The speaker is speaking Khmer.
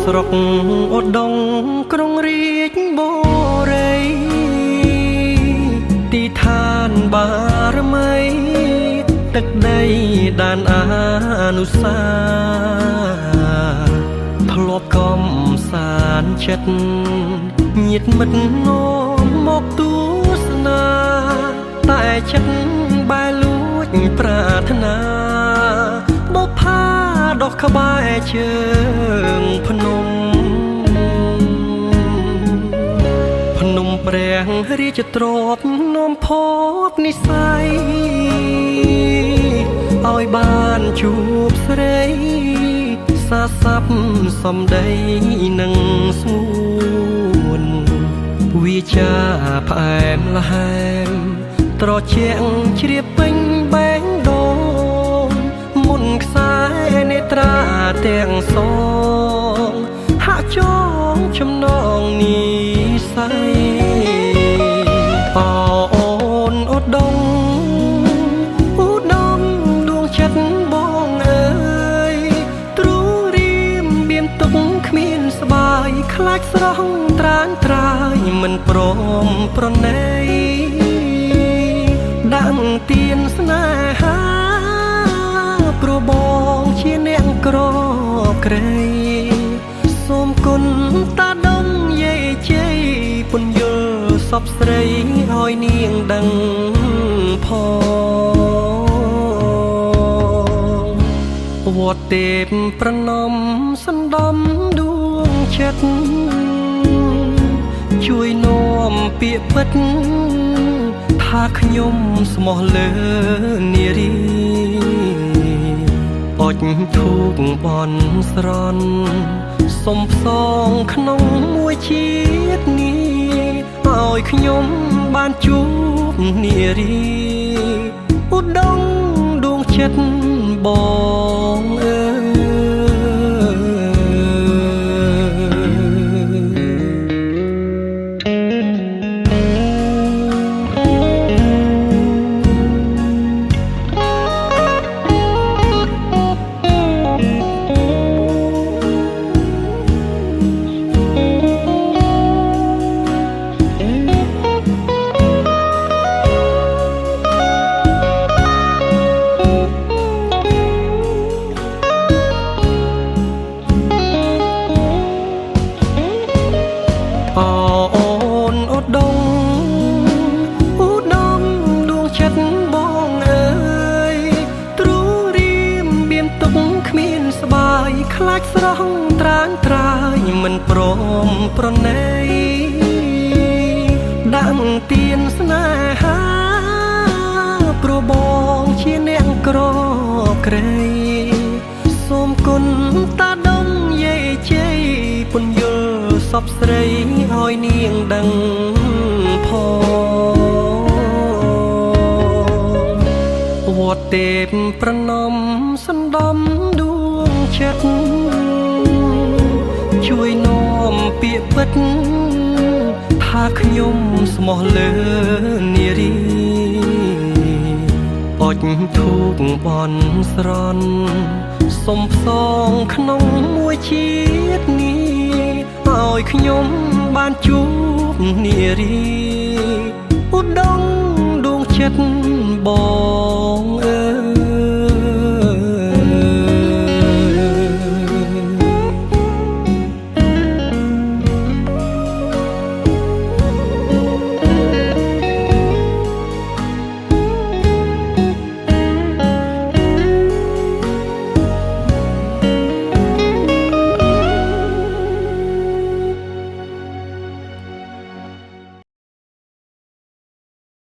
ស្រុកឧដុង្គក្រុងរាជបុរីទីឋានបារមីទឹកដីដានអនុសាធ្លាប់កំសានចិត្តញាតិមិត្តនាំមកទស្សនាតែចិត្តបែរលួចប្រាថ្នាបុប្ផាដោះក្បែរជើងភ្នំភ្នំព្រះរាជទ្រព្យនាំភពនិស័យឲ្យបានជួបស្រីសាស័ព្ទសំដីនឹងស្ងួនវាចាផ្អែមល្ហែមត្រជាក់ជ្រាបពេញបែងដូងមុនខ្សែនេត្រាទាំងសងហាក់ចងចំណងនិស័យអអូនឧដុង្គឧដុង្គដួងចិត្តបងអើយទ្រូងរៀមបៀមទុកគ្មានស្បាយខ្លាចស្រស់ត្រានត្រើយមិនព្រមប្រណីដាក់ទៀនស្នេហាព្រោះបងជាអ្នកក្រក្រៃសូមគុណតាដងយាយជ័យពន្យល់សពស្រីឲ្យនាងដឹងផងវត្តទេពប្រណមសណ្ដំដួងចិត្តជួយនាំពាក្យពិតថាខ្ញុំស្មោះលើនារីអុចធូបបន់ស្រន់សុំផ្សងក្នុងមួយជាតិនេះឲ្យខ្ញុំបានជួបនារីឧដុង្គដួងចិត្តបងអើយ អអូនឧដុង្គឧដុង្គដួងចិត្តបងអើយទ្រូងរៀមបៀមទុកគ្មានស្បាយខ្លាចស្រស់ត្រានត្រើយមិនព្រមប្រណីដាក់ទៀនស្នេហាព្រោះបងជាអ្នកក្រក្រៃសូមគុណតាដងយាយជ័យពន្យល់សពស្រីឲ្យនាងដឹងផងវត្តទេពប្រណមសណ្ដំដួងចិត្តជួយនាំពាក្យពិតថាខ្ញុំស្មោះលើនារីអុចធូបបន់ស្រន់សុំផ្សងក្នុងមួយជាតិនេះឲ្យខ្ញុំបានជួបនារីឧដុង្គដួងចិត្តប